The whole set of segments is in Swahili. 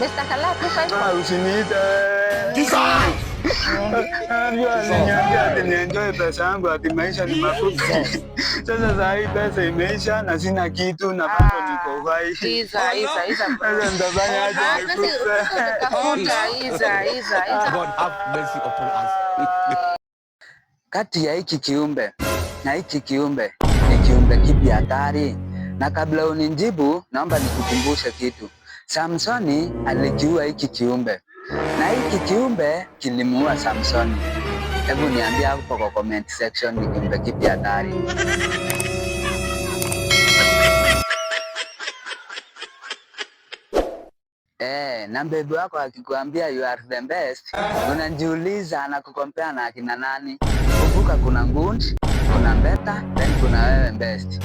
Mr. Kala 254. Ah, usiniite wewe. Aliniambia ati nienjoy pesa yangu, ati maisha ni mafupi. Sasa saa hii pesa imeisha na sina kitu na bado niko uhai. Iza, iza, iza. Sasa nitafanya aje Ah, nikufe? Tafuta, iza, iza, iza. God have mercy upon us. Kati ya hiki kiumbe na hiki kiumbe ni kiumbe kipi hatari? Na kabla unijibu, naomba nikukumbushe kitu. Samsoni alikiua hiki kiumbe na hiki kiumbe kilimuua Samsoni. Hebu niambie hapo kwa comment section ni kiumbe kipi hatari? Eh, na mbebi wako akikuambia you are the best, unajiuliza anakukompea na akina nani? Kumbuka kuna Ngund, kuna Mbeta, then kuna wewe best.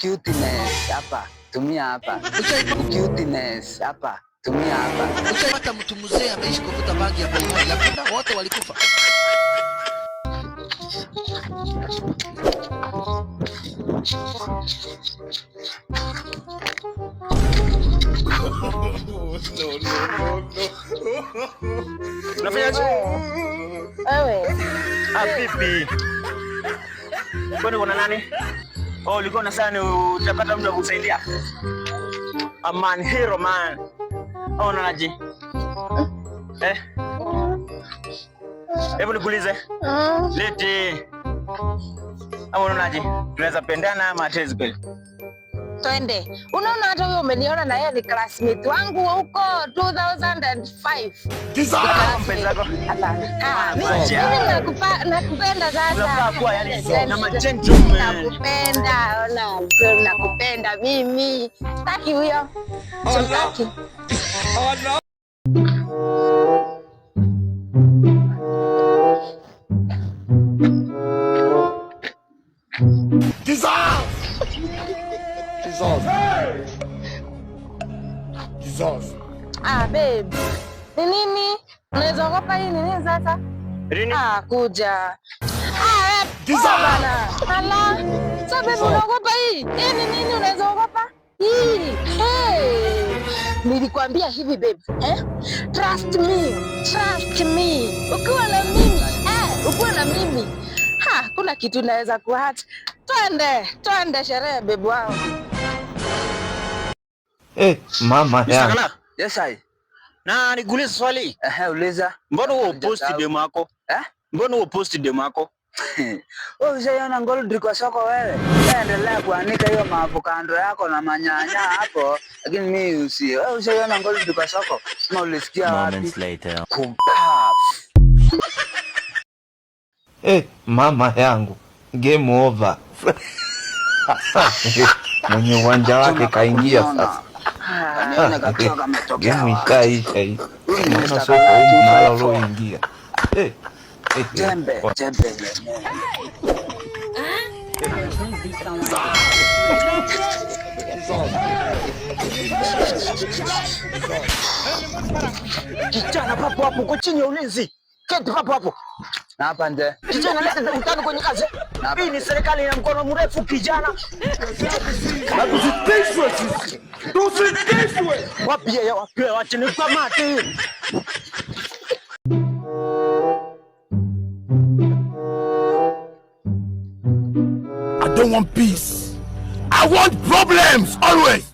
Cuteness hapa, tumia hapa. Cuteness hapa, tumia hapa. Hata mtu mzee ameishi kuvuta bangi ya pulmoni, lakini wote walikufa. Unafanyaje? Wewe. Ah, vipi? Kwani kuna nani? Oh, ulikuwa unasema ni utapata mtu wa kukusaidia. A man hero man. Oh, unaonaje? Eh? Hebu nikuulize. Leti. Ama unaonaje? Tunaweza pendana ama hatuwezi kweli? Twende. Unaona hata huyo umeniona na yeye ni classmate wangu wa huko 2005. Kama mpenzi wako. Hapana. Ah, mimi Acha. mimi nakupenda sasa. Unafaa kuwa yani na ma gentleman. Nakupenda, ona, nakupenda mimi. Sitaki huyo. Sitaki. Ah, babe. Ni nini? Unaweza ogopa hii ni nini sasa? Nini? Ah, kuja. Ah, wewe bana. Ala. Sasa babe unaogopa hii? Hii ni nini unaweza ogopa? Hii. Hey. Nilikwambia hivi babe, eh? Trust me. Trust me. Ukiwa na mimi, eh, ukiwa na mimi. Ha, kuna kitu naweza kuacha. Twende, twende sherehe babe wangu. Eh, mama Mr. yangu. Kala, Yes, I. na nikuulize swali. Ehe, uliza. Mbona huo post demo yako? Eh? Mbona huo post demo yako? Wewe ushaiona gold kwa soko wewe? Wewe endelea kuanika hiyo maavocado yako na manyanya hapo, lakini mimi usi. Wewe ushaiona gold kwa soko? Ama ulisikia wapi? Moments later. Kupaf. Eh, mama yangu. Game over. Mwenye uwanja wake kaingia sasa. Kaniona kakiwa kametokea Game wapi? ishaisha hii. Huyu ni Unaona Mr. soko Kala huu mahala 254. ulioingia. Eh, eh, eh. Jembe, jembe yenyewe. Kijana papo hapo uko chini ya ulinzi. Keti papo hapo. Na hapa nje. Kijana leta utani kwenye kazi. Hii ni serikali ina mkono mrefu kijana. Tusitishwe sisi, tusitishwe. Wapi yeye wapi yeye wache nikamate. I don't want peace. I want problems always.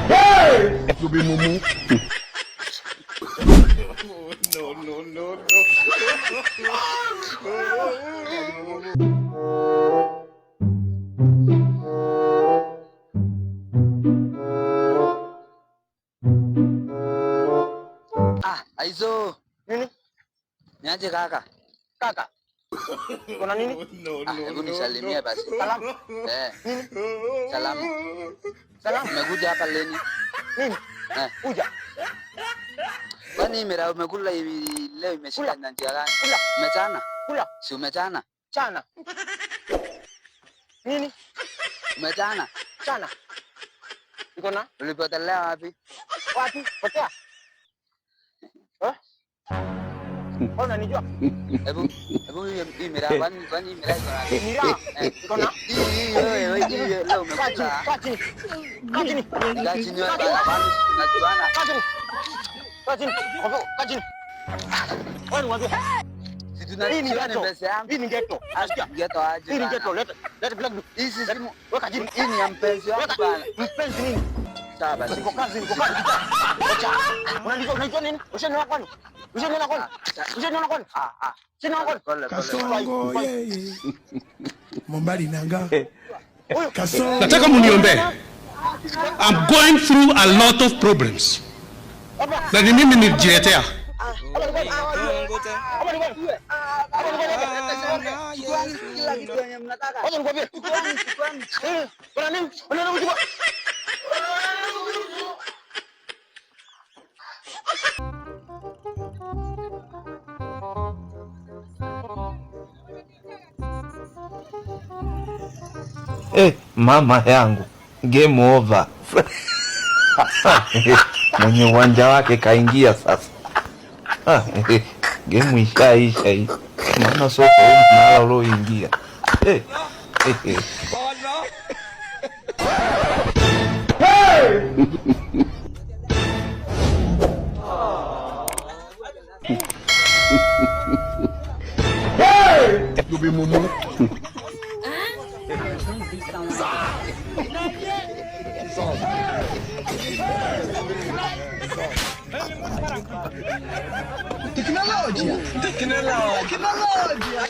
Hey! You be mumu. Ah, aizo. Nini? Niaje kaka? Kaka. Kuna nini? Ah, hebu nisalimie basi. Salamu. Eh. Salamu. Salamu. Umekuja hapa lini? Nini? Eh. Kuja. Kwani mira umekula hivi leo imeshika na njia gani? Kula. Umechana? Kula. Si umechana? Chana. Nini? Umechana? Chana. Iko na Ulipotelea wapi? wapi? Potea. Wewe unanijua? Hebu hebu hii miraa, kwani hii miraa iko na Miraa iko na hii wewe hii leo Kaa chini, umekula. kaa chini. Kaa chini. Kaa chini wewe bana, kwani tunajuana? Kaa chini. Kaa chini. Kaa chini. Wewe niwaambie. Si Hii ni tunajuana ghetto. pesa yangu. Hii ni ghetto. Unasikia? Ghetto aje Hii ni bana. ghetto. Leta leta kila kitu. Hii si simu. Weka chini. Hii ni ya mpenzi wangu Weka bana. mpenzi nini? Sawa basi. Niko kazi, niko kazi. Acha. Unanijua unajua nini? Ushaniona kwani? Ushaniona kwani? Ushaniona kwani? Ah ah. Ushaniona kwani? Pole pole. Kasongo yeye. Mombali nanga. Kasongo. Nataka muniombee. I'm going through a lot of problems. Na ni mimi nilijiletea. Hapa ni kwani? Hapa ni kwani? Hapa ni kwani? Chukuani kila kitu yenye mnataka. Wacha nikwambie. Chukuani, chukuani. Eh, kuna nini? Kuna nini kuchukua? Eh, mama yangu, game over. Mwenye uwanja wake kaingia sasa. Game ishaisha hii. Maana soko huu mnala ulioingia. Eh, eh, eh. You be mumu. Tecnologia. Tecnologia.